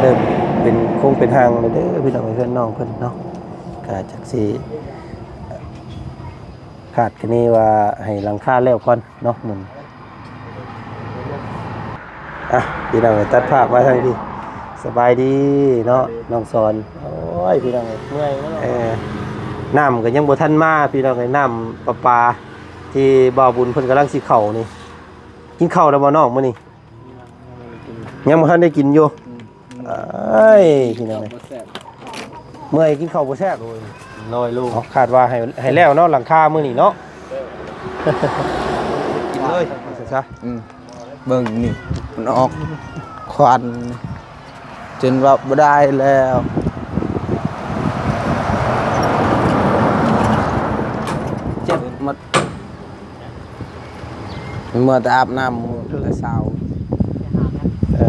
ເລີ່ມເປັນໂຄງເປັນຮ່າງແລ້ວເດີພີ່ນ້ອງເອີຍ ເຮືອນນ້ອງເພິ່ນເນາະ ກະຈັກຊິຄາດຄະເນວ່າໃຫ້ຫຼັງຄາແລ້ວກ່ອນເນາະມື້ນີ້. ອ່ະ ພີ່ນ້ອງເອີຍ ຕັດພາບມາທາງພີ້ ສະບາຍດີເນາະ ນ້ອງສອນ. ໂອ້ຍ ພີ່ນ້ອງເອີຍ ເມື່ອຍເນາະ ເອີ ນ້ຳກໍຍັງບໍ່ທັນມາ ພີ່ນ້ອງເອີຍ ນ້ຳປະປາທີ່ບ່າວບຸນເພິ່ນກຳລັງຊິເຂົ້ານີ້. ກິນເຂົ້າແລ້ວບໍ່ນ້ອງມື້ນີ້? ຍັງບໍ່ທັນໄດ້ກິນຢູ່. ອືມ ເອີຍ ພີ່ນ້ອງເອີຍ ເມື່ອຍກິນເຂົ້າບໍ່ແຊບ. ໂອ້ຍ ນ້ອຍໂລ. ເອົາ ຄາດວ່າໃຫ້ ໃຫ້ແລ້ວເນາະ ຫຼັງຄາມື້ນີ້ເນາະ ກິນເລີຍ ວ່າຊັ້ນຊະ. ອືມ ເບິ່ງນີ້ ມັນອອກຄວັນ ຈົນວ່າບໍ່ໄດ້ແລ້ວ ເຈັບໝົດ. ເມື່ອແຕ່ອາບນ້ຳ ເມື່ອແຕ່ເຊົ້າ. ເອີ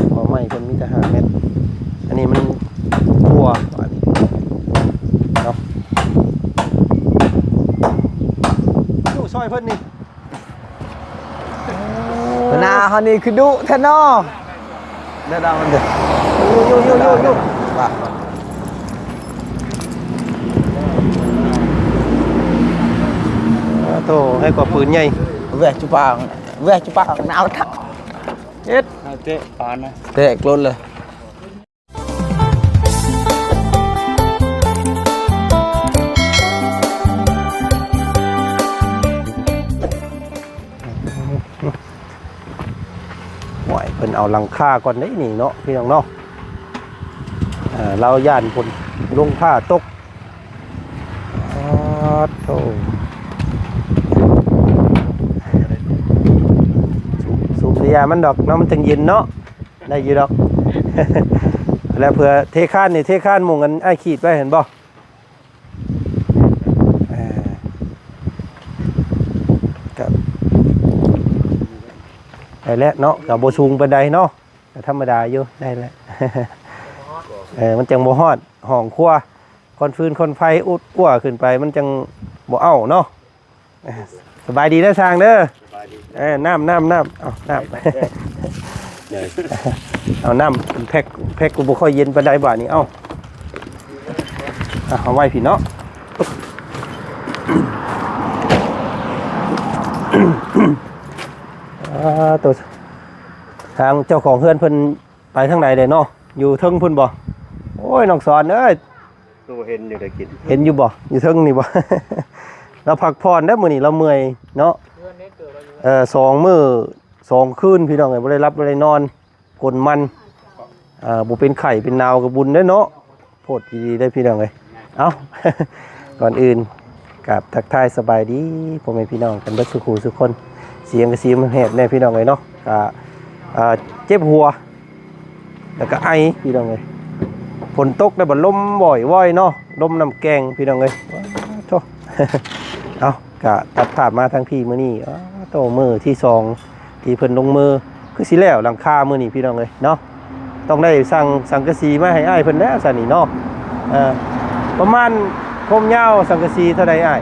ເພາະໄມ້ເພິ່ນມີແຕ່ຫ້າແມັດ ອັນນີ້ມັນທົ່ວ ອັນນີ້ເນາະ. ຢູ່ຊ່ອຍເພິ່ນນີ້ ເອີ ໜ້າເຮົານີ້ຄືດຸແທ້ເນາະ. ແນວດຳມັນເດີ ຢູ່ໆໆໆ ວ່າ ໂອ້ໂຕ ໃຫ້ກວ່າປືນໃຫຍ່. ແວະຈຸປາງ ແວະຈຸປາງ ໜາວທັກ ເຮັດ ເຕະປານນະ ແຕກໂລດເລີຍ. ໂອ້ຍ ເພິ່ນເອົາຫຼັງຄາກ່ອນເດ້ນີ້ເນາະ ພີ່ນ້ອງເນາະ. ເອີ ລາວຢ້ານຝົນລົງຟ້າຕົກ. ອາໂທ້ ສູງ ສູງກະຢ່າມັນດອກເນາະ ມັນຈັ່ງເຢັນເນາະ ໄດ້ຢູ່ດອກ. ແລ້ວເພື່ອເທຄານນີ້ ເທຄານໝ່ອງອັນອ້າຍຂີດໄວ້ ເຫັນບໍ່? ເອີ ກະໄດ້ແຫຼະເນາະ ກະບໍ່ສູງປານໃດເນາະ ກະທຳມະດາຢູ່ ໄດ້ແຫຼະ. ເອີ ມັນຈັ່ງບໍ່ຮອດຫ້ອງຄົວ ຄວັນຟືນຄວັນໄຟອຸດອົວຂຶ້ນໄປ ມັນຈັ່ງບໍ່ເອົາເນາະ. ເອີ ສະບາຍດີເດີຊ່າງເດີ. ເອີ ນ້ຳ ນ້ຳ ນ້ຳ ເອົານ້ຳ ເອົານ້ຳແພັກ ແພັກກໍບໍ່ຄ່ອຍເຢັນປານໃດບາດນີ້. ເອົາ ເອົາໄວ້ພີ້ເນາະ. ອ່າ ໂຕ ທາງເຈົ້າຂອງເຮືອນເພິ່ນໄປທາງໃດແດ່ເນາະ? ຢູ່ເທິງພຸ້ນບໍ່? ໂອ້ຍ ນ້ອງສອນເອີຍ ຄືບໍ່ເຫັນຢູ່ໄດ້ກິນ ເຫັນຢູ່ບໍ່? ຢູ່ເທິງນີ້ບໍ່? ລາວພັກຜ່ອນເດ້ ມື້ນີ້ລາວເມື່ອຍເນາະ. ເອີ ສອງມື້ສອງຄືນ ພີ່ນ້ອງເອີຍ ບໍ່ໄດ້ຫຼັບບໍ່ໄດ້ນອນ ກົນມັນ ເອີ ບໍ່ເປັນໄຂ້ເປັນໜາວກໍບຸນເດ້ເນາະ. ໂພດອີ່ຫຼີເດ້ພີ່ນ້ອງເອີຍ. ເອົ້າ ກ່ອນອື່ນກາບທັກທາຍສະບາຍດີພໍ່ແມ່ພີ່ນ້ອງກັນເບິດສູ່ຄູ່ສູ່ຄົນ. ສຽງກະຊິມັນແຫບແດ່ພີ່ນ້ອງເອີຍເນາະ ກະ ເອີ ເຈັບຫົວ ແລ້ວກະໄອພີ່ນ້ອງເອີຍ. ຝົນຕົກແລ້ວບັດລົມວອຍໆເນາະ ລົມນ້ຳແກງພີ່ນ້ອງເອີຍ. ໂທ້ ເອົ້າ ກະຕັດພາບມາທາງພີ້ມື້ນີ້ ໂອ້ໂຕ ມື້ທີສອງ ທີ່ເພິ່ນລົງມື ຄືຊິແລ້ວຫຼັງຄາມື້ນີ້ພີ່ນ້ອງເອີຍເນາະ. ຕ້ອງໄດ້ສັ່ງສັງກະສີມາໃຫ້ອ້າຍເພິ່ນແລ້ວຊັ້ນນີ້ເນາະ. ເອີ ປະມານຄວາມຍາວສັງກະສີເທົ່າໃດອ້າຍ?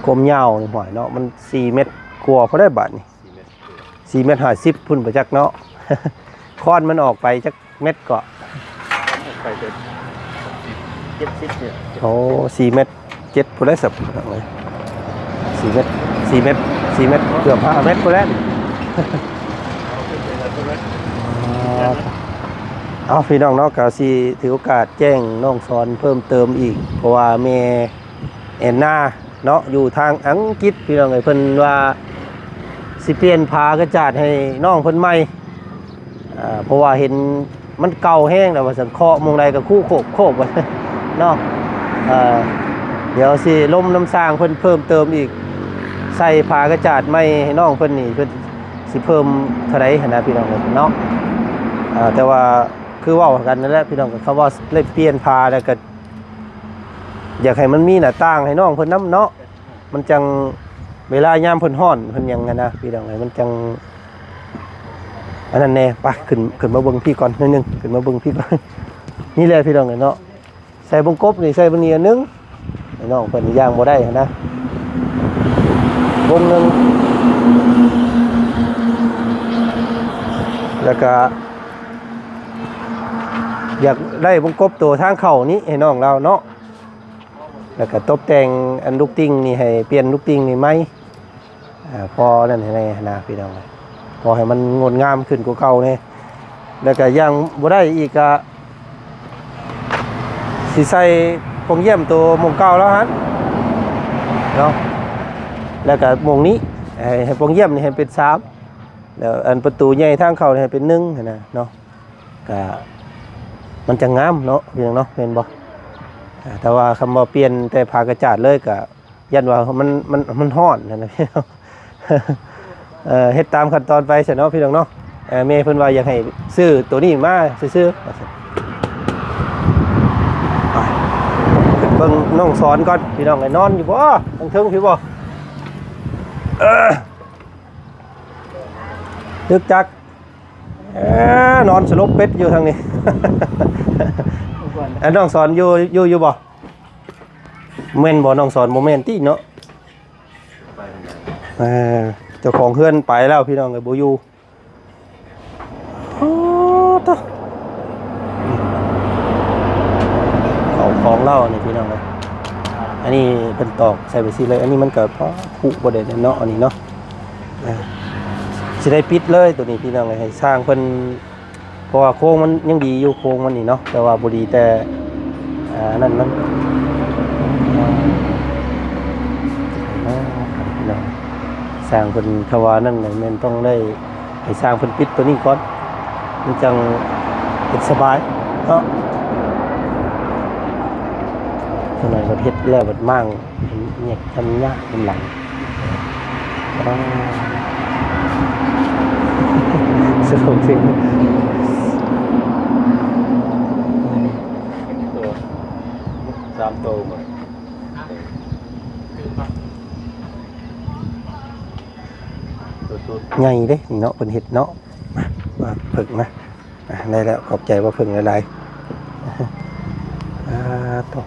ຄວາມຍາວນີ້ ຫ້ວຍເນາະ ມັນສີ່ແມັດກວ່າພຸ້ນແຫຼະບາດນີ້ ສີ່ແມັດຫ້າສິບພຸ້ນບໍ່ຈັກເນາະ. ຄອນມັນອອກໄປຈັກ ແມັດເກາະ ໄປເຖິງເຈັດສິບນີ້. ໂອ້ ສີ່ແມັດເຈັດພຸ້ນແຫຼະສັບ ສີ່ແມັດ ສີ່ແມັດ ສີ່ແມັດ ເກືອບຫ້າແມັດພຸ້ນແຫຼະ. ເອົາ ພີ່ນ້ອງເນາະ ກະຊິຖືໂອກາດແຈ້ງນ້ອງສອນເພີ່ມເຕີມອີກ ເພາະວ່າແມ່ແອນນາ ເນາະ ຢູ່ທາງອັງກິດ ພີ່ນ້ອງເອີຍ ເພິ່ນວ່າຊິປ່ຽນຝາກະຈາດໃຫ້ນ້ອງເພິ່ນໃໝ່ ເພາະວ່າເຫັນມັນເກົ່າແຮງແລ້ວວ່າຊັ້ນ ເຄາະໝ່ອງໃດກໍຄຸໂຄກໆ ວ່າຊັ້ນເນາະ. ດຽວຊິລົມນຳຊ່າງເພິ່ນເພີ່ມເຕີມອີກ ໃສ່ຝາກະຈາດໃໝ່ໃຫ້ນ້ອງເພິ່ນນີ້ ເພິ່ນຊິເພີ່ມເທົ່າໃດຫັ້ນນະ ພີ່ນ້ອງເອີຍເນາະ. ແຕ່ວ່າຄືເວົ້າກັນນັ້ນແຫຼະ ພີ່ນ້ອງ ຄຳວ່າໄດ້ປ່ຽນຝາແລ້ວກໍ ຢາກໃຫ້ມັນມີໜ້າຕ່າງໃຫ້ນ້ອງເພິ່ນນຳເນາະ ມັນຈັ່ງເວລາຍາມເພິ່ນຮ້ອນເພິ່ນຫຍັງຫັ້ນນະ ພີ່ນ້ອງເອີຍ ມັນຈັ່ງອັນນັ້ນແດ່. ໄປ ຂຶ້ນ ຂຶ້ນມາເບິ່ງພີ້ກ່ອນໜ້ອຍໜຶ່ງ ຂຶ້ນມາເບິ່ງພີ້ກ່ອນ. ນີ້ແຫຼະ ພີ່ນ້ອງເອີຍເນາະ ໃສ່ວົງກົບນີ້ ໃສ່ບັດນີ້ອັນໜຶ່ງ ໃຫ້ນ້ອງເພິ່ນຍ່າງບໍ່ໄດ້ຫັ້ນນະ. ວົງໜຶ່ງ ແລ້ວກະຢາກໄດ້ວົງກົບໂຕທາງເຂົ້ານີ້ໃຫ້ນ້ອງລາວເນາະ ແລ້ວກະຕົບແຕ່ງອັນລູກຕິ່ງນີ້ ໃຫ້ປ່ຽນລູກຕິ່ງນີ້ໃໝ່ ອ່າ ພໍນັ້ນໃຫ້ແດ່ຫັ້ນນະພີ່ນ້ອງ ພໍໃຫ້ມັນງົດງາມຂຶ້ນກວ່າເກົ່າແດ່. ແລ້ວກະຢ່າງບໍ່ໄດ້ອີກກະ ຊິໃສ່ປ່ອງຢ້ຽມໂຕໝ່ອງເກົ່າແລ້ວຫັ້ນເນາະ ແລ້ວກະໝ່ອງນີ້ ໃຫ້ ໃຫ້ປ່ອງຢ້ຽມນີ້ໃຫ້ເປັນສາມ ແລ້ວອັນປະຕູໃຫຍ່ທາງເຂົ້ານີ້ໃຫ້ເປັນໜຶ່ງຫັ້ນນະເນາະ ກະມັນຈະງາມເນາະ ພີ່ນ້ອງເນາະ ແມ່ນບໍ່? ອ່າ ແຕ່ວ່າຄຳວ່າປ່ຽນແຕ່ຝາກະຈາດເລີຍກະ ຢ້ານວ່າມັນ ມັນ ມັນຮ້ອນຫັ້ນນະ ເອີ ເຮັດຕາມຂັ້ນຕອນໄປຊັ້ນເນາະ ພີ່ນ້ອງເນາະ. ເອີ ແມ່ເພິ່ນວ່າຢາກໃຫ້ຊື້ໂຕນີ້ມາຊື່ໆ ວ່າຊັ້ນ. ໄປ ເບິ່ງນ້ອງສອນກ່ອນ ພີ່ນ້ອງເອີຍ ນອນຢູ່ບໍ່ ທາງເທິງພີ້ບໍ່? ເອີ ຕຶກຈັກ ເອີ ນອນສະຫຼົບເປັດຢູ່ທາງນີ້. ອັນນ້ອງສອນຢູ່ ຢູ່ ຢູ່ບໍ່? ແມ່ນບໍ່ນ້ອງສອນ? ບໍ່ແມ່ນຕິເນາະ. ເອີ ເຈົ້າຂອງເຮືອນໄປແລ້ວພີ່ນ້ອງເອີຍ ບໍ່ຢູ່. ໂອ້ ຕະ ເຂົ້າຂອງລາວນີ້ພີ່ນ້ອງເອີຍ. ອັນນີ້ເພິ່ນຕອກໃສ່ໄປຊີ້ເລີຍ ອັນນີ້ມັນກະຜຸບໍ່ໄດ້ເນາະ ອັນນີ້ເນາະ. ເອີ ຊິໄດ້ປິດເລີຍໂຕນີ້ພີ່ນ້ອງເອີຍ ໃຫ້ຊ່າງເພິ່ນ ເພາະວ່າໂຄງມັນຍັງດີຢູ່ ໂຄງມັນນີ້ເນາະ ແຕ່ວ່າບໍ່ດີແຕ່ ອ່າ ອັນນັ້ນມັນ ອ່າ ຊ່າງເພິ່ນ ຖ້າວ່ານັ້ນແມ່ນຕ້ອງໄດ້ໃຫ້ຊ່າງເພິ່ນປິດໂຕນີ້ກ່ອນ ມັນຈັ່ງເຮັດສະບາຍເນາະ. ຈັກໜ້ອຍກໍເຮັດແລ້ວບັດມ້າງ ແຍກທຳຍາກນຳຫຼັງ. ສະໂລງເຊັງ ສາມໂຕໝົດ ໃຫຍ່ເດ້ນີ້ເນາະ ເພິ່ນເຮັດເນາະ. ມາ ມາເພິ່ງມາ. ອ່ະ ໄດ້ແລ້ວ ຂອບໃຈບ່າວເຜິ້ງຫຼາຍໆ. ອ່າ ໂທ້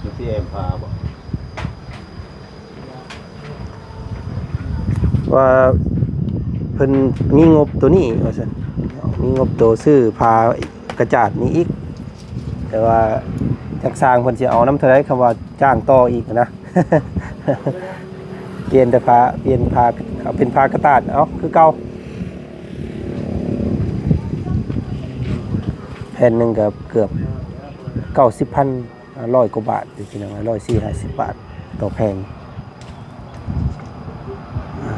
ຢູ່ທີ່ແອມພາບໍ່ ວ່າເພິ່ນມີງົບໂຕນີ້ວ່າຊັ້ນ ມີງົບໂຕຊື້ຜ້າກະຈາດນີ້ອີກ ແຕ່ວ່າຈັກຊ່າງເພິ່ນຊິເອົານຳເທົ່າໃດ ຄຳວ່າຈ້າງຕໍ່ອີກນະ. ປ່ຽນແຕ່ຜ້າ ປ່ຽນຜ້າ ເອົາເປັນຜ້າກະຕາດ ເອົາ ຄືເກົ່າ. ແຜ່ນໜຶ່ງກໍເກືອບເກົ້າສິບພັນ ຮ້ອຍກວ່າບາດຢູ່ ພີ່ນ້ອງ ຮ້ອຍສີ່ສິບຫ້າສິບບາດຕໍ່ແຜ່ນ. ອ່າ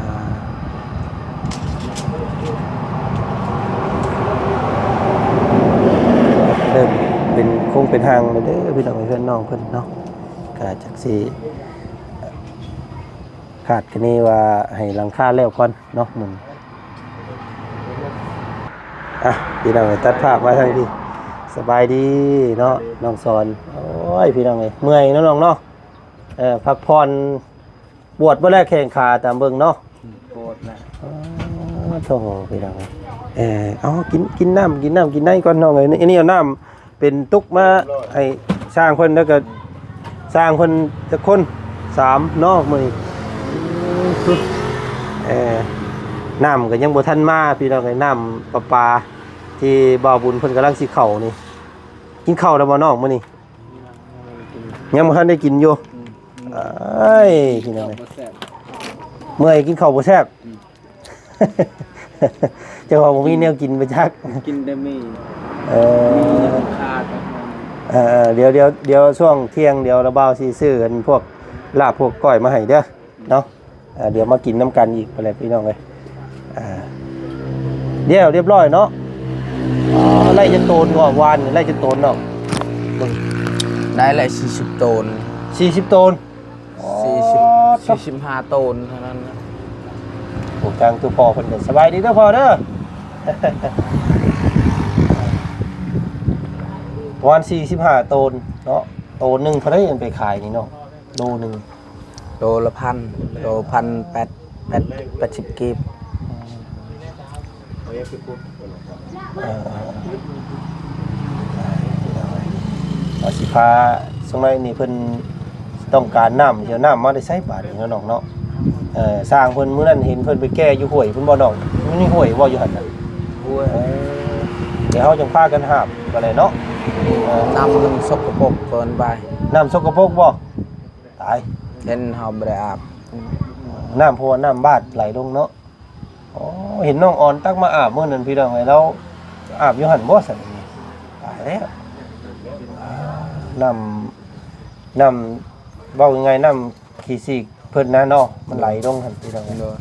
ເລີ່ມເປັນໂຄງເປັນຮ່າງແລ້ວເດີ ພີ່ນ້ອງ ເຮືອນນ້ອງເພິ່ນເນາະ. ກະຈັກຊິຄາດຄະເນວ່າໃຫ້ຫຼັງຄາແລ້ວກ່ອນເນາະມື້ນີ້. ອ່ະ ພີ່ນ້ອງເອີຍ ຕັດພາບມາທາງພີ້ ສະບາຍດີເນາະ ນ້ອງສອນ. ໂອ້ຍ ພີ່ນ້ອງເອີຍ ເມື່ອຍເນາະນ້ອງເນາະ. ເອີ ພັກຜ່ອນ ປວດເບິດແລ້ວແຂ້ງຂາຕາມເບິ່ງເນາະ ປວດນະ. ອໍ ໂທ້ ພີ່ນ້ອງເອີຍ ເອີ ເອົາ ກິນ ກິນນ້ຳ ກິນນ້ຳກິນໃນກ່ອນນ້ອງເອີຍ. ອັນນີ້ເອົານ້ຳເປັນຕຸກມາໃຫ້ຊ່າງເພິ່ນ ແລ້ວກໍຊ່າງເພິ່ນຈັກຄົນ ສາມເນາະມື້ນີ້. ເອີ ນ້ຳກໍຍັງບໍ່ທັນມາ ພີ່ນ້ອງເອີຍ ນ້ຳປະປາທີ່ບ່າວບຸນເພິ່ນກຳລັງຊິເຂົ້ານີ້. ກິນເຂົ້າແລ້ວບໍ່ນ້ອງມື້ນີ້? ຍັງບໍ່ທັນໄດ້ກິນຢູ່. ເອີຍ ພີ່ນ້ອງເອີຍ ເມື່ອຍກິນເຂົ້າບໍ່ແຊບ. ເຈົ້າວ່າບໍ່ມີແນວກິນໄປຈັກ ກິນແຕ່ໝີ່. ເອີ ມີແຕ່ຂາດ. ເອີ ດຽວ ດຽວ ດຽວຊ່ວງທ່ຽງ ດຽວລະບ່າວຊິຊື້ອັນພວກລາບພວກກ້ອຍມາໃຫ້ເດີເນາະ. ເອີ ດຽວມາກິນນຳກັນອີກພຸ້ນແຫຼະ ພີ່ນ້ອງເອີຍ. ອ່າ ດຽວ ຮຽບຮ້ອຍເນາະ. ອໍ ໄລ່ຈັກໂຕນເກາະ ວານນີ້ໄລ່ຈັກໂຕນເນາະ? ໄດ້ແຫຼະ ສີ່ສິບໂຕນ. ສີ່ສິບໂຕນ. ອໍ ສີ່ສິບ ສີ່ສິບຫ້າໂຕນເທົ່ານັ້ນນະ. ໂອ້ ຈ້າງໂຕພໍ່ເພິ່ນເດີ. ສະບາຍດີເດີພໍ່ເດີ. ປະມານສີ່ສິບຫ້າໂຕນເນາະ. ໂຕໜຶ່ງເທົ່າໃດ ອັນໄປຂາຍນີ້ເນາະ? ໂລໜຶ່ງ ໂລລະພັນ ໂລພັນແປດ ແປດ ແປດສິບກີບ. ເອີ ເອີ ເອີ ວ່າຊິພາ ສົງໄໝນີ້ເພິ່ນ ຕ້ອງການນ້ຳ ຊິເອົານ້ຳມາແຕ່ໃສບາດນີ້ເນາະນ້ອງເນາະ? ເອີ ຊ່າງເພິ່ນ ມື້ນັ້ນເຫັນເພິ່ນໄປແກ່ຢູ່ຫ້ວຍພຸ້ນບໍ່ນ້ອງ? ມັນມີຫ້ວຍບໍ່ຢູ່ຫັ້ນນະ? ຫ້ວຍ ເອີ ດຽວເຮົາຈັ່ງພາກັນຫາບກໍໄດ້ເນາະ. ເອີ ນ້ຳມັນສົກກະປົກເກີນໄປ. ນ້ຳສົກກະປົກບໍ່? ຕາຍ ເຫັນເຮົາບໍ່ໄດ້ອາບ ນ້ຳ ເພາະວ່ານ້ຳບາດໄຫຼລົງເນາະ. ອໍ ເຫັນນ້ອງອອນຕັກມາອາບມື້ນັ້ນພີ່ນ້ອງເອີຍ ລາວອາບຢູ່ຫັ້ນບໍ່ຊັ້ນ? ຕາຍແລ້ວ ນ້ຳ ນ້ຳ ເວົ້າງ່າຍໆ ນ້ຳຂີ້ສີກເພິ່ນນະເນາະ ມັນໄຫຼລົງຫັ້ນພີ່ນ້ອງເອີຍ. ໂດຍ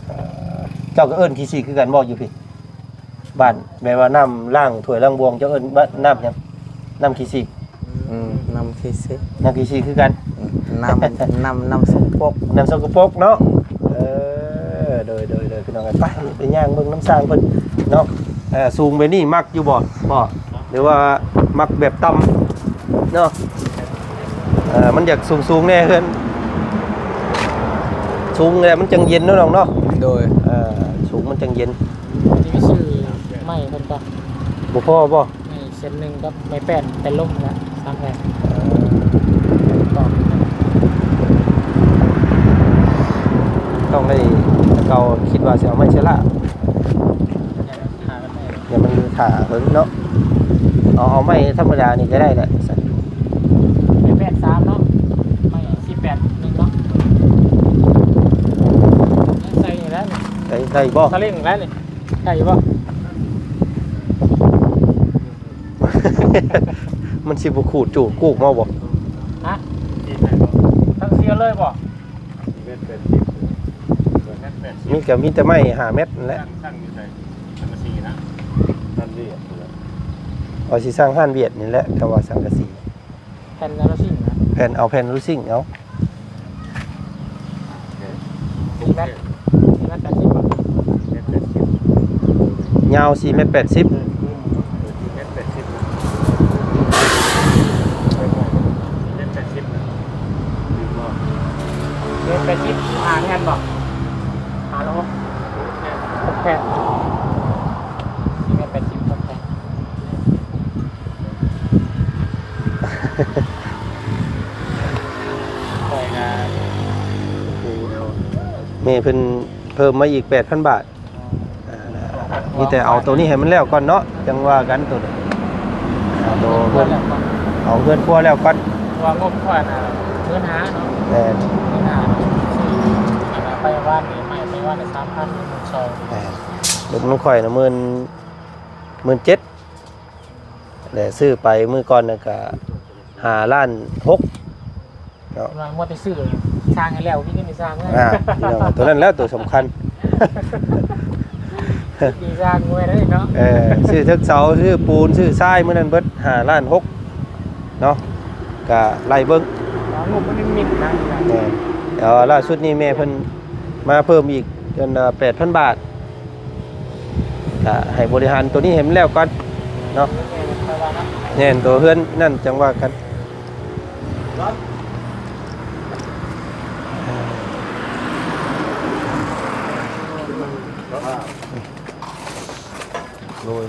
ເຈົ້າກໍເອີ້ນຂີ້ສີກຄືກັນບໍ່ຢູ່ພີ້? ບ້ານ ແບບວ່ານ້ຳລ້າງຖ້ວຍລ້າງບ່ວງ ເຈົ້າເອີ້ນວ່ານ້ຳຫຍັງ? ນ້ຳຂີ້ສີກ. ອືມ ນ້ຳຂີ້ສີກ ນ້ຳຂີ້ສີກຄືກັນ. ອືມ ນ້ຳ ນ້ຳ ນ້ຳສົກກະປົກ ນ້ຳສົກກະປົກເນາະ. ເອີ ໂດຍ ໂດຍ ໂດຍ ພີ່ນ້ອງເອີຍ ໄປ ໄປຍ່າງເບິ່ງນຳຊ່າງເພິ່ນເນາະ. ເອີ ສູງແບບນີ້ມັກຢູ່ບໍ່ ພໍ່? ຫຼືວ່າມັກແບບຕ່ຳເນາະ? ເອີ ມັນຢາກສູງໆແດ່ເຮືອນ ສູງແລ້ວມັນຈັ່ງເຢັນເນາະນ້ອງເນາະ. ໂດຍ ເອີ ສູງມັນຈັ່ງເຢັນ. ຊິໄປຊື້ໄມ້ເພິ່ນກ່ອນ ບໍ່ພໍບໍ່? ໄມ້ເສັ້ນໜຶ່ງກັບໄມ້ແປ້ນ ແປ້ນລົມນະ ສາມແຜ່ນ. ເອີ ຕ້ອງໄດ້ ແຕ່ເກົ່າຄິດວ່າຊິເອົາໄມ້ເຊລາ ຢ່າມັນຖ້າເພິ່ນເນາະ. ເອົາ ເອົາໄມ້ທຳມະດານີ້ກໍໄດ້ແຫຼະ. ໄມ້ແປດສາມເນາະ ໄມ້ສີ່ແປດໜຶ່ງເນາະ ໃສ່ນີ້ແຫຼະ ໄດ້ ໄດ້ບໍ່? ສະລິງແຫຼະນີ້ ໄດ້ຢູ່ບໍ່? ມັນຊິບໍ່ຂູດຈູກກູກມາບໍ່? ຮະ? ທັງເສຍເລີຍບໍ່? ມີ ກໍມີແຕ່ໄມ້ຫ້າແມັດນັ້ນແຫຼະ. ວ່າຊິສ້າງຮ້ານຫວຽດນີ້ແຫຼະ ແຕ່ວ່າສັງກະສີ ແຜ່ນອາລູຊິງນະ ແຜ່ນ ເອົາແຜ່ນອາລູຊິງເອົາ. ສີ່ແມັດ ສີ່ແມັດແປດສິບບໍ່? ຍາວສີ່ແມັດແປດສິບ ສີ່ແມັດແປດສິບນະ ສີ່ແມັດແປດສິບນະ ແມ່ນບໍ່? ແມ່ນແປດສິບ ຫ້າແຜ່ນບໍ່? ຫ້າແລະຫົກ ຫົກແຜ່ນ ສີ່ແມັດແປດສິບ ຫົກແຜ່ນ. ຂ້ອຍນະ ແມ່ເພິ່ນເພີ່ມມາອີກແປດພັນບາດ. ເອີ ມີແຕ່ເອົາໂຕນີ້ໃຫ້ມັນແລ້ວກ່ອນເນາະ ຈັ່ງວ່າກັນໂຕນີ້. ເອົາໂຕເພິ່ນ ເອົາເຮືອນຄົວແລ້ວກ່ອນ ເພາະວ່າງົບຂ້ອຍນະ ໝື່ນຫ້າເນາະ. ແມ່ນ ໝື່ນຫ້າ ໄປວານນີ້ ໄປວານນີ້ ສາມພັນ ໝື່ນສອງ. ແມ່ນ ລົດຂອງຂ້ອຍນະ ໝື່ນ ໝື່ນເຈັດ ແລະ ຊື້ໄປມື້ກ່ອນນັ້ນກະຫ້າລ້ານຫົກເນາະ. ວ່າມັວແຕ່ຊື້ຊ່າງໃຫ້ແລ້ວ ມີເງິນໄປສ້າງເລີຍ. ອ່າ ພີ່ນ້ອງ ໂຕນັ້ນແຫຼະໂຕສຳຄັນ ມີສ້າງໄວ້ໄດ້ເນາະ. ເອີ ຊື້ເທິງເສົາ ຊື້ປູນ ຊື້ຊາຍ ມື້ນັ້ນເບິດຫ້າລ້ານຫົກເນາະ ກະໄລ່ເບິ່ງ ງົບມັນມິດນະ. ແມ່ນ ແຕ່ວ່າລ່າສຸດນີ້ແມ່ເພິ່ນມາເພີ່ມອີກເດືອນລະແປດພັນບາດ. ກະໃຫ້ບໍລິຫານໂຕນີ້ໃຫ້ມັນແລ້ວກ່ອນເນາະ. ແມ່ນ ໂຕເຮືອນນັ້ນຈັ່ງວ່າກັນ. ໂດຍ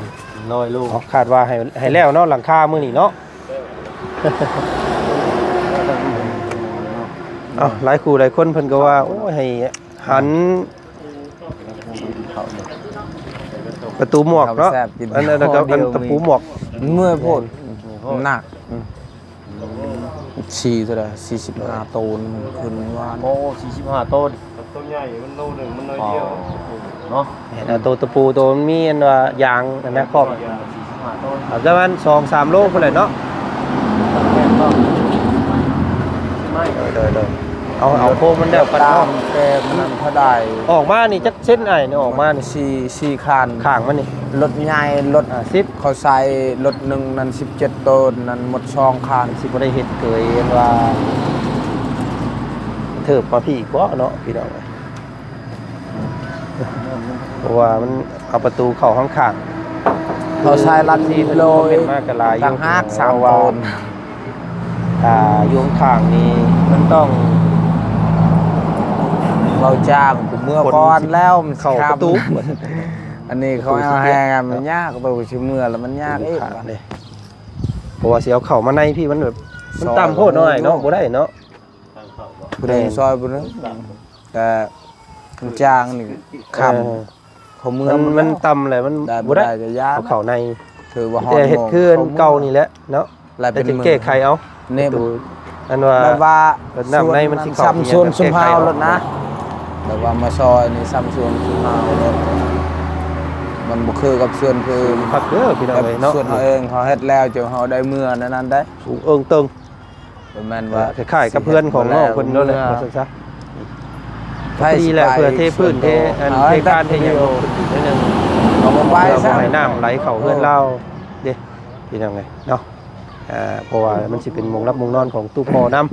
ນ້ອຍລົງ ເນາະ ຄາດວ່າໃຫ້ ໃຫ້ແລ້ວເນາະ ຫຼັງຄາມື້ນີ້ເນາະ. ເອົ້າ ຫຼາຍຄູ່ຫຼາຍຄົນເພິ່ນກໍວ່າ ໂອ້ຍ ໃຫ້ຫັນ ປະຕູໝວກເນາະ ແຊບກິນ ອັນ ອັນ ອັນ ອັນຕະປູໝວກ ເມື່ອຍໂພດ ໜັກ ອືມ ສີ່ເທົ່າໃດ ສີ່ສິບຫ້າໂຕນ ມັນຂຶ້ນວານ ໂອ້ ສີ່ສິບຫ້າໂຕນ ໂຕໃຫຍ່ ມັນໂລໜຶ່ງ ມັນໜ້ອຍດຽວ ອໍ ເນາະ ແມ່ນ ໂຕຕະປູ ໂຕມັນມີອັນວ່າຢາງອັນນັ້ນຄອບ ສີ່ສິບຫ້າໂຕນ ເອົາປະມານສອງສາມໂລພຸ້ນແຫຼະເນາະ. ໂດຍ ໂດຍ ໂດຍ ເອົາ ເອົາໂຄມມັນແລ້ວກັນເນາະ ແຕ່ມັນເທົ່າໃດ ອອກມານີ້ຈັກ ເສັ້ນອ້າຍນີ້ອອກມານີ້ ສີ່ ສີ່ຄັນ ຂ້າງມັນນີ້ ລົດໃຫຍ່ ລົດຫ້າສິບ ເຂົາໃສ່ລົດໜຶ່ງນັ້ນສິບເຈັດໂຕນ ນັ້ນໝົດສອງຄັນ ຊິບໍ່ໄດ້ເຮັດເກີຍ ເຫັນວ່າເທີບມາພີ້ເບາະເນາະ ພີ່ນ້ອງເອີຍ ເພາະວ່າມັນເອົາປະຕູເຂົ້າຂ້າງໆ ເຂົາໃສ່ລັດ ມີເພິ່ນຄອມເມັນມາກໍຫຼາຍຢູ່ ຕ່າງຫາກສາມໂຕນ ອ່າ ຢູ່ຂ້າງນີ້ມັນຕ້ອງ ເວົ້າຈ້າງ ກູເມືອກ່ອນແລ້ວ ມັນເຂົ້າປະຕູ ອັນນີ້ເຂົາເອົາແຮງ ມັນຍາກ ໂຕຊິເມືອແລ້ວມັນຍາກອີກ ເພາະວ່າຊິເອົາເຂົ້າມາໃນພີ້ ມັນແບບ ມັນຕ່ຳໂພດເນາະ ອ້າຍເນາະ ບໍ່ໄດ້ເນາະ. ທາງເຂົ້າ ຜູ້ໃດຊ່ອຍຜູ້ໜຶ່ງ ແຕ່ມັນຈ້າງນີ້ຂ້າມ ເອີ ເຂົ້າເມືອງ ມັນ ມັນຕ່ຳແຫຼະ ມັນ ໄດ້ ບໍ່ໄດ້ ບໍ່ໄດ້ກໍຢ່າ ເຂົ້າໃນ ຖືວ່າຮອດ ແຕ່ເຮັດຄືອັນເກົ່ານີ້ແຫຼະເນາະ ແລ້ວເປັນ ແຕ່ຈະແກ້ໄຂເອົາ ນີ້ ປະຕູ ອັນວ່າ ແບບວ່າ ນ້ຳໃນມັນຊິເຂົ້າ ຊ້ຳຊວນຊຸມເຮົາໂລດນະ ແບບວ່າມາຊ່ອຍນີ້ຊ້ຳຊວນຊຸມເຮົາໂລດ ມັນບໍ່ຄືກັບຊວນຜູ້ອື່ນ ຄັກເດີພີ່ນ້ອງເອີຍເນາະ ຊວນເຮົາເອງ ເຮົາເຮັດແລ້ວ ເຈົ້າເຮົາໄດ້ເມືອແນວນັ້ນໄດ໋ ສູງເອີງເຕີງ ບໍ່ແມ່ນວ່າ ເອີ ຄ້າຍໆກັບເຮືອນຂອງນ້ອງເພິ່ນນັ້ນແຫຼະ ວ່າຊັ້ນຊະ ໃຜຊິໄປ ພໍດີແຫຼະ ເພື່ອເທພື້ນ ເທອັນ ເອີ ເທຄານ ເທຫຍັງ ເອົາບໍ່ໄປ ເພື່ອບໍ່ໃຫ້ນ້ຳໄຫຼເຂົ້າເຮືອນລາວເດ້ ພີ່ນ້ອງເອີຍເນາະ ອ່າ ເພາະວ່າມັນຊິເປັນໝ່ອງຫຼັບໝ່ອງນອນຂອງຕູ້ພໍ່ນຳ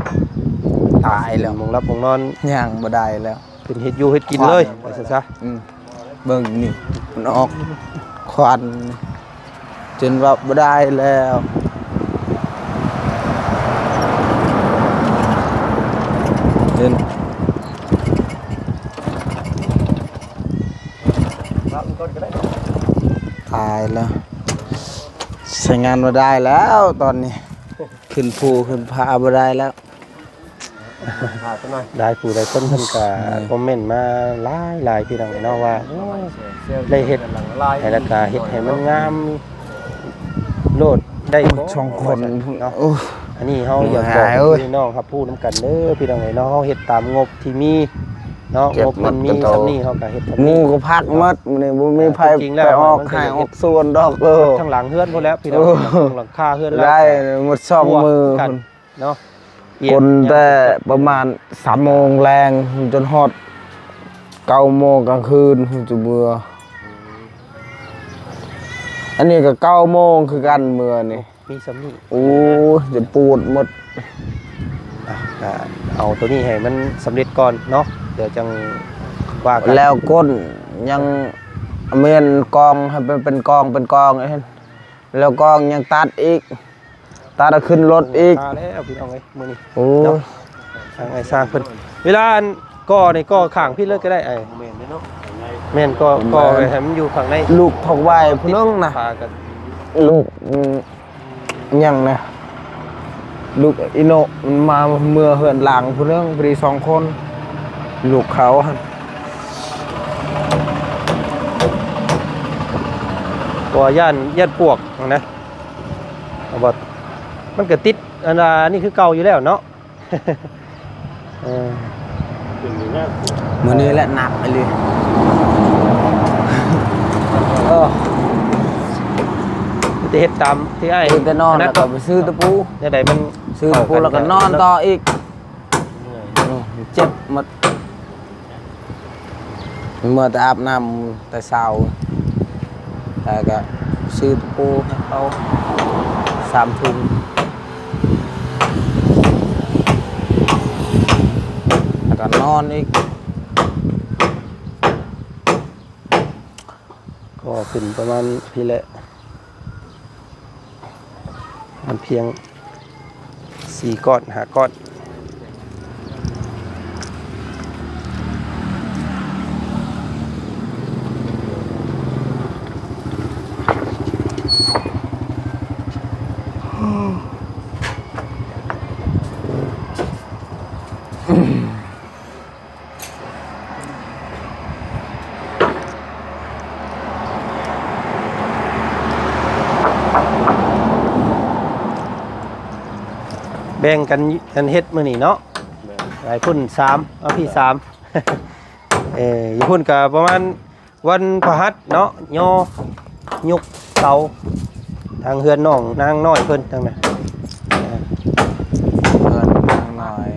ຕາຍແລ້ວ ໝ່ອງຫຼັບໝ່ອງນອນ ຍ່າງບໍ່ໄດ້ແລ້ວ ເປັນເຮັດຢູ່ເຮັດກິນເລີຍ ວ່າຊັ້ນຊະ ອືມ ເບິ່ງນີ້ ມັນອອກຄວັນ ຈົນວ່າບໍ່ໄດ້ແລ້ວ ເຫັນ ຕາຍແລ້ວ ໃຊ້ງານບໍ່ໄດ້ແລ້ວຕອນນີ້ ຂຶ້ນພູຂຶ້ນຜາບໍ່ໄດ້ແລ້ວ. ຫຼາຍຜູ້ຫຼາຍຄົນເພິ່ນກໍ ເອີ ຄອມເມັນມາຫຼາຍໆ ພີ່ນ້ອງເນາະ ວ່າ ໂອ້ຍ ໄດ້ເຮັດໃຫ້ ແລ້ວກໍເຮັດໃຫ້ມັນງາມໂລດໄດ້ບໍ່ ສອງຄົນເນາະ ໂອ້ຍ ອັນນີ້ເຮົາຢາກບອກ ເອີຍ ພີ່ນ້ອງຮັບຮູ້ນຳກັນເດີ ພີ່ນ້ອງເອີຍເນາະ ເຮົາເຮັດຕາມງົບທີ່ມີເນາະ ງົບມັນມີສ່ຳນີ້ ເຮົາກໍເຮັດສ່ຳນີ້ ໝູ່ກໍພັກໝົດ ມື້ນີ້ບໍ່ມີໃຜໄປອອກໄຮ່ອອກສວນດອກ ເອີ ທັງຫຼັງເຮືອນພຸ້ນແຫຼະ ພີ່ນ້ອງ ເອີ ທັງຫຼັງຄາເຮືອນລາວ ໄດ້ໝົດສອງມື້ພຸ້ນ ເນາະ ຝົນແຕ່ປະມານສາມໂມງແລງຈົນຮອດເກົ້າໂມງກາງຄືນ ຈະເມືອ ອັນນີ້ກໍເກົ້າໂມງຄືກັນເມືອນີ້ ມີສ່ຳນີ້ ໂອ້ຍ ຈະປວດໝົດ ອ່ະ ກໍເອົາໂຕນີ້ໃຫ້ມັນສຳເລັດກ່ອນເນາະ ດຽວຈັ່ງວ່າກັນ ແລ້ວກົ້ນຍັງແມ່ນກອງ ໃຫ້ເປັນ ເປັນກອງ ເປັນກອງ ແລ້ວກອງຍັງຕັດອີກ ຕັດເອົາຂຶ້ນລົດອີກ ມາແລ້ວພີ່ນ້ອງເອີຍ ມື້ນີ້ ໂອ້ຍ ເນາະ ທາງອ້າຍຊ່າງເພິ່ນ ເວລາອັນກໍ່ນີ້ ກໍ່ຂ້າງພີ້ເລີຍກໍໄດ້ອ້າຍ ແມ່ນ ກໍ່ ກໍ່ໄວ້ໃຫ້ມັນຢູ່ຂ້າງໃນ ລູກຖອກໄວ້ຜູ້ໜຶ່ງນະ ພາກັນ ລູກ ອືມ ຫຍັງນະ ລູກອີໂນະ ມັນມາເມືອເຮືອນຫຼັງຜູ້ໜຶ່ງ ພໍດີສອງຄົນ ລູກເຂົາຫັ້ນ ກໍຢ້ານ ຢ້ານປວກຫັ້ນນະ ເອົາບໍ່ ມັນກໍຕິດ ອັນວ່ານີ້ຄືເກົ່າຢູ່ແລ້ວເນາະ ເອີ ມື້ນີ້ແຫຼະໜັກອີ່ຫຼີ ເອີ ມີແຕ່ເຮັດຕາມທີ່ອ້າຍ ຕື່ນແຕ່ນອນແລ້ວກໍໄປຊື້ຕະປູ ແນວໃດມັນ ຊື້ຕະປູແລ້ວກໍນອນຕໍ່ອີກ ເຈັບໝົດ. ເມື່ອແຕ່ອາບນ້ຳແຕ່ເຊົ້າ ແລ້ວກໍຊື້ຕະປູໃຫ້ເຂົາສາມຖົງ ແລ້ວກໍນອນອີກ ກໍຂຶ້ນປະມານພີ້ແຫຼະ. ມັນພຽງສີ່ກ້ອນຫ້າກ້ອນ. ແບ່ງກັນ ອັນເຮັດມື້ນີ້ເນາະ ແມ່ນ ໄອ້ພຸ້ນສາມ ເອົາພີ້ສາມ ເອີ ຢູ່ພຸ້ນກະປະມານ ວັນພະຫັດເນາະ ຍໍຍົກເສົາ ທາງເຮືອນນ້ອງນາງນ້ອຍເພິ່ນທາງນັ້ນ ເອີ ເຮືອນນາງນ້ອຍ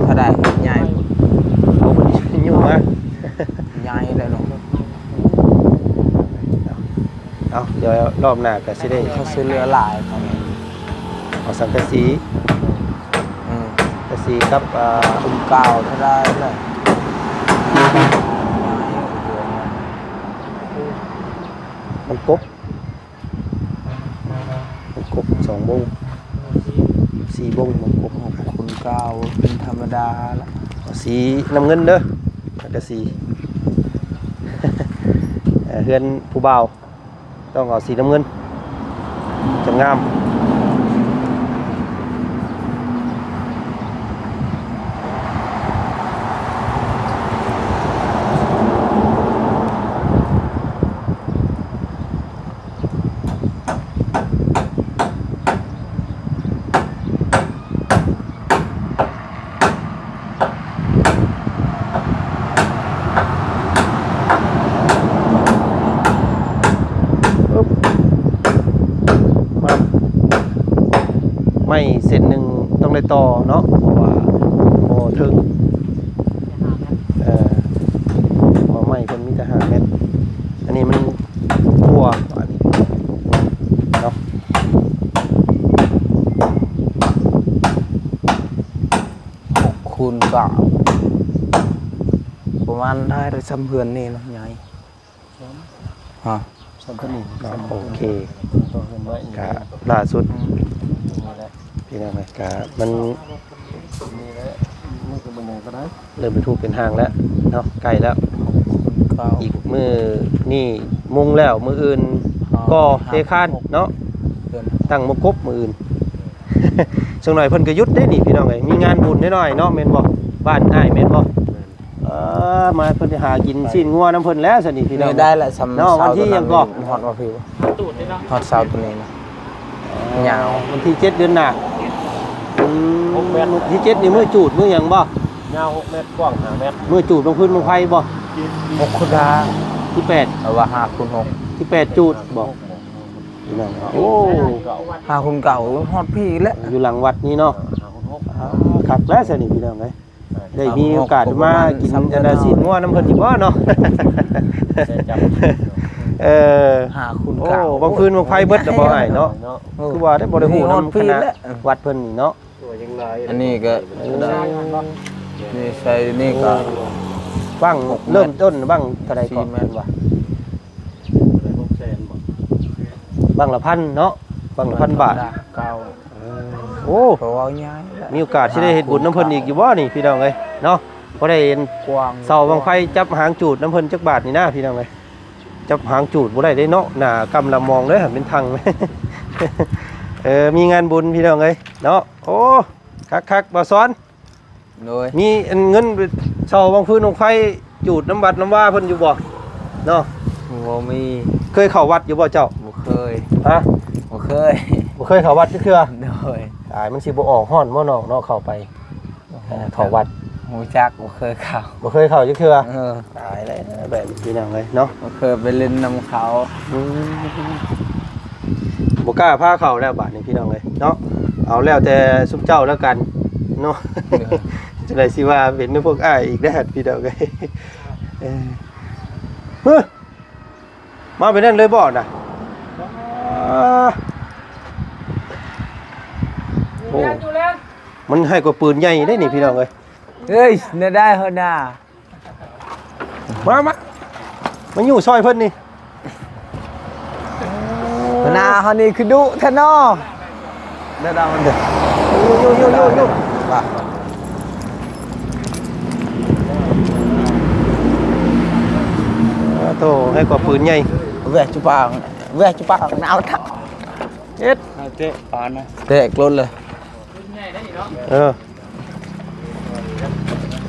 ຖ້າໄດ້ໃຫຍ່ພຸ້ນ ໂອ້ ເພິ່ນຍົກມາ ໃຫຍ່ແລ້ວເນາະ ເອົາ ດຽວລອບໜ້າກໍຊິໄດ້ ເຂົາຊິເຫຼືອຫຼາຍ ເອົາສັງກະສີ ອືມ ກະສີກັບ ອ່າ ຄຸນກາວເທົ່າໃດລະ ມັນກົບ ມັນກົບສອງບົງ ສີ່ບົງ ມັນກົບ ຄຸນກາວເປັນທຳມະດາລະ ສີນ້ຳເງິນເດີ ກະສີ ເອີ ເຮືອນຜູ້ບ່າວ ຕ້ອງເອົາສີນ້ຳເງິນ ຈະງາມ. ຕໍ່ເນາະ ເພາະວ່າບໍ່ເຖິງ ເອີ ເພາະໄມ້ເພິ່ນມີແຕ່ຫ້າແມັດ ອັນນີ້ມັນກວ່າ ອັນນີ້ເນາະ ຫົກຄູນເກົ້າ ປະມານໄດ້ ໄດ້ສ່ຳເຮືອນນີ້ເນາະ ໃຫຍ່ ຮະ ສ່ຳຕົວນີ້ ເນາະ ໂອເຄ ຕໍ່ເຮືອນໄວ້ ກະລ່າສຸດ ອືມ ນີ້ແຫຼະ ພີ່ນ້ອງເອີຍ ກະມັນ ນີ້ແຫຼະ ມັນກໍບໍ່ໃຫຍ່ປານໃດ ເລີ່ມເປັນຮູບເປັນຮ່າງແລ້ວເນາະ ໃກ້ແລ້ວ ເກົ້າ ອີກມື້ນີ້ມຸງແລ້ວ ມື້ອື່ນ ອໍ ກໍ່ເທຄານເນາະ ເດືອນ ຕັ້ງໝົກກົບມື້ອື່ນ ຈັກໜ້ອຍເພິ່ນກໍຢຸດເດ້ນີ້ ພີ່ນ້ອງເອີຍ ມີງານບຸນນ້ອຍໆເນາະ ແມ່ນບໍ່? ບ້ານອ້າຍແມ່ນບໍ່? ແມ່ນ ເອີ ມາເພິ່ນໄປຫາກິນຊີ້ນງົວນຳເພິ່ນແລ້ວຊັ້ນນີ້ພີ່ນ້ອງ ນີ້ໄດ້ລະ ສ່ຳເນາະ ວັນທີຫຍັງກໍ ຮອດມາພີ້ ຮອດເສົາໂຕນີ້ນະ ຍາວ ວັນທີເຈັດເດືອນໜ້າ ອືມ ຫົກແມັດ ວັນທີເຈັດນີ້ມື້ຈູດມື້ຫຍັງບໍ່? ຍາວຫົກແມັດ ກວ້າງຫ້າແມັດ ມື້ຈູດບັ້ງຟືນບັ້ງໄຟບໍ່? ຫົກຄຸນຫ້າ ທີແປດ ເອົາວ່າຫ້າຄູນຫົກ ທີແປດຈູດບໍ່? ພີ່ນ້ອງ ໂອ້ ຫ້າຄູນເກົ້າ ຮອດພີ້ແລ້ວ ຢູ່ຫຼັງວັດນີ້ເນາະ ຫ້າຄູນຫົກ ອ່າ ຄັກແລ້ວຊັ້ນນີ້ພີ່ນ້ອງເອີຍ ໄດ້ມີໂອກາດມາກິນອັນນ່າຊີ້ນງົວນຳເພິ່ນອີກບໍ່ເນາະ ເອີ ຫ້າຄູນເກົ້າ ໂອ້ ບັ້ງຟືນບັ້ງໄຟເບິດແລ້ວບໍ່ອ້າຍເນາະ ເນາະ ເອີ ຄືວ່າໄດ້ບໍ່ໄດ້ຮູ້ນຳຄະນະວັດເພິ່ນນີ້ເນາະ ອັນນີ້ກໍ ເອີ ນີ້ໃສ່ນີ້ກໍ ບັ້ງເລີ່ມຕົ້ນບັ້ງເທົ່າໃດກໍ ສີ່ແມັດ ເພິ່ນວ່າ ບັ້ງລະພັນເນາະ ບັ້ງລະພັນບາດ ເກົ້າ ໂອ້ ກໍເວົ້າງ່າຍແຫຼະ ມີໂອກາດຊິໄດ້ເຮັດບຸນນຳເພິ່ນອີກຢູ່ບໍ່ນີ້ພີ່ນ້ອງເອີຍເນາະ ພໍໄດ້ເຫັນ ກວ້າງ ເສົາບັ້ງໄຟຈັບຫາງຈູດນຳເພິ່ນຈັກບາດນີ້ນະພີ່ນ້ອງເອີຍ ຈັບຫາງຈູດບໍ່ໄດ້ເດ້ເນາະ ໜ້າກຳລະມອງເດີ ເປັນຖັງ ເອີ ມີງານບຸນພີ່ນ້ອງເອີຍເນາະ ໂອ້ ຄັກໆ ບ່າວສອນ ໂດຍ ມີອັນເງິນໄປເຊົ່າບັ້ງຟືນບັ້ງໄຟຈູດນຳວັດນຳວາເພິ່ນຢູ່ບໍ່ເນາະ? ບໍ່ມີ. ເຄີຍເຂົ້າວັດຢູ່ບໍ່ເຈົ້າ? ບໍ່ເຄີຍ. ຮະ? ບໍ່ເຄີຍ. ບໍ່ເຄີຍເຂົ້າວັດຈັກເທື່ອ? ໂດຍ. ຕາຍ ມັນຊິບໍ່ອອກຮ້ອນບໍ່ນ້ອງເນາະ ເຂົ້າໄປ ເອີ ເຂົ້າວັດ? ຮູ້ຈັກ ບໍ່ເຄີຍເຂົ້າ. ບໍ່ເຄີຍເຂົ້າຈັກເທື່ອ? ເອີ. ຕາຍແລ້ວ ແບບນີ້ພີ່ນ້ອງເອີຍເນາະ ບໍ່ເຄີຍໄປຫຼິ້ນນຳເຂົາ. ອືມ ບໍ່ກ້າພາເຂົ້າແລ້ວບາດນີ້ພີ່ນ້ອງເອີຍເນາະ ເອົາແລ້ວແຕ່ຊຸມເຈົ້າແລ້ວກັນເນາະ. ໂດຍ. ຈັ່ງໃດຊິວ່າເປັນນຳພວກອ້າຍອີກແດ່ພີ່ນ້ອງເອີຍ. ເອີ ຮຶ ມາແບບນັ້ນເລີຍບໍ່ນະ? ໂອ້ ມັນໃຫຍ່ກວ່າປືນໃຫຍ່ເດ້ນີ້ພີ່ນ້ອງເອີຍ. ເອີຍ ແນວໃດຫັ້ນນະ? ມາ ມາ ມາຢູ່ຊ່ອຍເພິ່ນນີ້. ຫົວໜ້າເຮົານີ້ຄືດຸແທ້ເນາະ. ໄດ້ດາວມັນເດີ. ຢູ່ ຢູ່ ຢູ່ ຢູ່ ຢູ່. ໂອ້ໂຕ ໃຫຍ່ກວ່າປືນໃຫຍ່. ແວະຈຸປາງ ແວະຈຸປາງ ໜາວທັກ. ເຮັດ ເຕະປານນະ ແຕກໂລດເລີຍ. ເອີ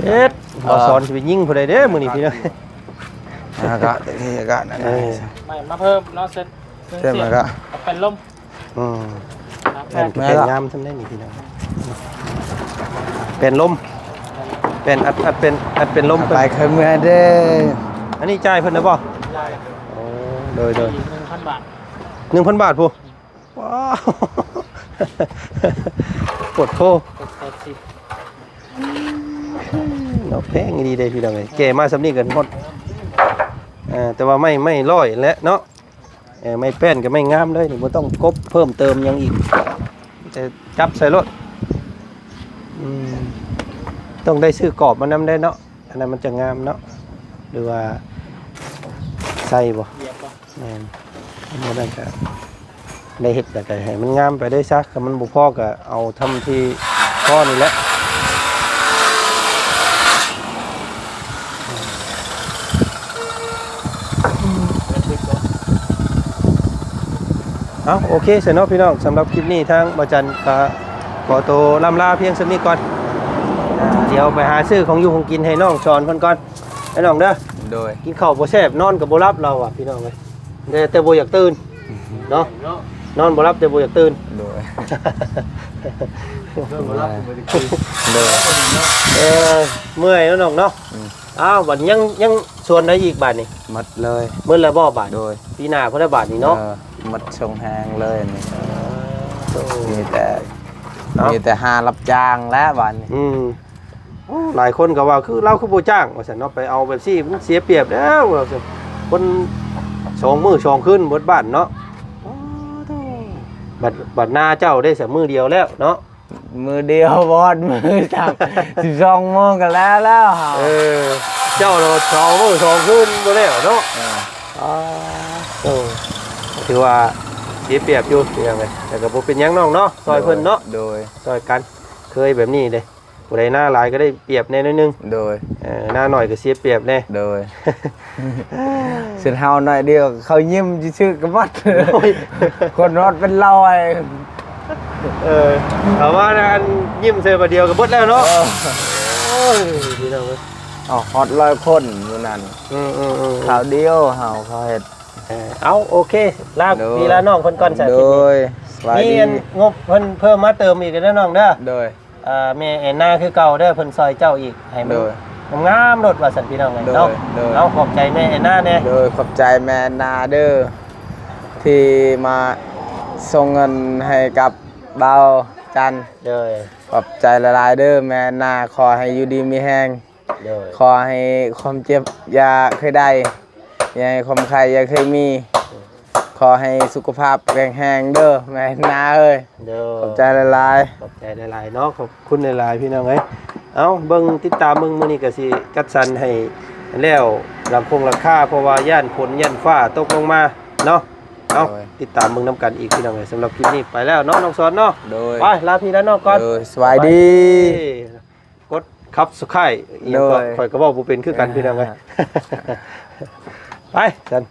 ເຮັດ ບໍ່ສອນຊິໄປຍິງຜູ້ໃດເດ້ມື້ນີ້ພີ່ນ້ອງ. ອາກາດ ອາກາດນັ້ນ ເອີ ໃໝ່ມາເພີ່ມເນາະ ເຊັດ ເຊັດ ເຊັດ ມັນກໍເປັນລົມ. ອືມ ແມ່ນ ແມ່ນ ແມ່ນ ງາມຊ່ຳໃດນີ້ພີ່ນ້ອງ. ເປັນລົມ ເປັນອັດ ອັດເປັນ ອັດເປັນລົມ. ໄປເຄີຍເມື່ອເດ້. ອັນນີ້ຈ່າຍເພິ່ນແລ້ວບໍ່? ໂອ້ ໂດຍ ໂດຍ. ໜຶ່ງພັນບາດ. ໜຶ່ງພັນບາດພຸ້ນ. ວ້າວ ໂພດໂພ ເນາະ ແພງອີ່ຫຼີເດ້ພີ່ນ້ອງເອີຍ. ແກ່ມາສ່ຳນີ້ກໍໝົດ. ເອີ ແຕ່ວ່າໄມ້ ໄມ້ຮ້ອຍແຫຼະເນາະ. ເອີ ໄມ້ແປ້ນກໍໄມ້ງາມເລີຍນີ້ ບໍ່ຕ້ອງກົບເພີ່ມເຕີມຫຍັງອີກ ແຕ່ຈັບໃສ່ໂລດ. ອືມ ຕ້ອງໄດ້ຊື້ກອບມານຳໄດ້ເນາະ. ອັນນັ້ນມັນຈະງາມເນາະ ຫຼືວ່າໃສ່ບໍ່? ແມ່ນ ອັນນັ້ນກໍໄດ້ເຮັດ ແລ້ວກໍໃຫ້ມັນງາມໄປເລີຍຊະ. ຄັນມັນບໍ່ພໍກໍເອົາທຳທີ່ພໍນີ້ແຫຼະ. ເອົາ ໂອເຄຊະເນາະພີ່ນ້ອງ, ສຳລັບຄລິບນີ້ທາງບ່າວຈັນກໍຂໍໂຕລ່ຳລາພຽງສ່ຳນີ້ກ່ອນ. ດຽວໄປຫາຊື້ຂອງຢູ່ຂອງກິນໃຫ້ນ້ອງສອນເພິ່ນກ່ອນ ໄອ້ນ້ອງເດີ. ໂດຍ. ກິນເຂົ້າບໍ່ແຊບ ນອນກໍບໍ່ຫຼັບ ລາວວ່າ ພີ່ນ້ອງເອີຍ. ແຕ່ ແຕ່ບໍ່ຢາກຕື່ນເນາະ, ນອນບໍ່ຫຼັບແຕ່ບໍ່ຢາກຕື່ນ. ໂດຍ. ນອນບໍ່ຫຼັບກໍບໍ່ຢາກຕື່ນ. ໂດຍ. ເອີ ເມື່ອຍເນາະນ້ອງເນາະ. ອືມ. ອ້າວ ບັດນີ້ຍັງ ຍັງສວນໃດອີກບາດນີ້? ໝົດເລີຍ. ໝົດແລ້ວບໍ່ບາດ? ໂດຍ. ປີໜ້າພຸ້ນລະບາດນີ້ເນາະ. ເອີ ໝົດຊົງແຮງເລີຍນີ້. ເອີ ມີແຕ່ ເນາະ ມີແຕ່ຫາຮັບຈ້າງແຫຼະບາດນີ້. ອືມ ໂອ້ ຫຼາຍຄົນກໍວ່າ ຄືລາວຄືບໍ່ຈ້າງວ່າຊັ້ນເນາະ ໄປເອົາແບບຊີ້ມັນເສຍປຽບແລ້ວວ່າຊັ້ນ ຄົນສອງມື້ສອງຄືນເບິດບ້ານເນາະ. ອໍ ໂທ້ ບັດ ບັດນາເຈົ້າເດ້ ສະມື້ດຽວແລ້ວເນາະ? ມື້ດຽວ ບໍ່ຮອດມື້ຊ້ຳ ສິບສອງໂມງກໍແລ້ວແລ້ວເຮົາ. ເອີ ເຈົ້າລະສອງມື້ສອງຄືນບໍ່ແລ້ວເນາະ. ເອີ ອໍ ໂອ້ ຖືວ່າເສຍປຽບຢູ່ ເປັນຫຍັງ ແຕ່ກໍບໍ່ເປັນຫຍັງນ້ອງເນາະ ຊ່ອຍເພິ່ນເນາະ. ໂດຍ ໂດຍ ຊ່ອຍກັນ ເຄີຍແບບນີ້ເດ້ ຜູ້ໃດນາຫຼາຍກໍໄດ້ປຽບແດ່ໜ້ອຍໜຶ່ງ. ໂດຍ ເອີ ນາໜ້ອຍກໍເສຍປຽບແດ່. ໂດຍ ເຊັ່ນເຮົາໜ້ອຍດຽວ ເຂົາຍິ້ມຊື່ໆກໍໝົດ. ໂອ້ຍ ຄົນຮອດເປັນຮ້ອຍ. ເອີ ຖ້າວ່າອັນຍິ້ມໃສ່ບາດດຽວກໍເບິດແລ້ວເນາະ. ເອີ ໂອ້ຍ ພີ່ນ້ອງເອີຍ ເອົາຮອດຮ້ອຍຄົນມື້ນັ້ນ. ອືມໆໆໆ ຄາວດຽວເຮົາ ເຂົາເຮັດ. ເອີ ເອົາ ໂອເຄ ລາ ໂດຍ ພີ່ລານ້ອງເພິ່ນກ່ອນຊະ. ໂດຍ ສະບາຍດີ. ມີອັນງົບເພິ່ນເພີ່ມມາເຕີມອີກເດີນ້ອງເດີ. ໂດຍ ເອີ ແມ່ແອນນາຄືເກົ່າເດີ ເພິ່ນຊ່ອຍເຈົ້າອີກ ໃຫ້ມັນ ໂດຍ ງາມໆໂລດວ່າຊັ້ນ ພີ່ນ້ອງເອີຍ ໂດຍ ເນາະ. ໂດຍ ເອົາ ຂອບໃຈແມ່ແອນນາແດ່. ໂດຍ ຂອບໃຈແມ່ແອນນາເດີ ທີ່ມາສົ່ງເງິນໃຫ້ກັບບ່າວຈັນ. ໂດຍ ຂອບໃຈຫຼາຍໆເດີແມ່ແອນນາ ຂໍໃຫ້ຢູ່ດີມີແຮງ. ໂດຍ ຂໍໃຫ້ຄວາມເຈັບຢ່າເຄີຍໄດ້ ຢ່າໃຫ້ຄວາມໄຂ້ຢ່າເຄີຍມີ. ໂດຍ ຂໍໃຫ້ສຸຂະພາບແຂງແຮງເດີແມ່ນາເອີຍ. ໂດຍ ຂອບໃຈຫຼາຍໆ ຂອບໃຈຫຼາຍໆເນາະ ຂອບຄຸນຫຼາຍໆ ພີ່ນ້ອງເອີຍ. ເອົາ ເບິ່ງ ຕິດຕາມເບິ່ງ ມື້ນີ້ກໍຊິຈັດສັນໃຫ້ແລ້ວ ຫຼັງຄົງຫຼັງຄາ ເພາະວ່າຢ້ານຝົນຢ້ານຟ້າຕົກລົງມາເນາະ. ເອົາ ໂດຍ ຕິດຕາມເບິ່ງນຳກັນອີກ ພີ່ນ້ອງເອີຍ. ສຳລັບຄລິບນີ້ໄປແລ້ວເນາະ ນ້ອງສອນເນາະ. ໂດຍ ໄປ ລາພີ່ລານ້ອງກ່ອນ. ໂດຍ ສະບາຍດີ ສະບາຍດີ. ກົດ Subscribe ອີ່ຫຍັງກໍ ໂດຍ ຂ້ອຍກໍເວົ້າບໍ່ເປັນຄືກັນ ອ່າ ພີ່ນ້ອງເອີຍ. ໄປຊັ້ນ.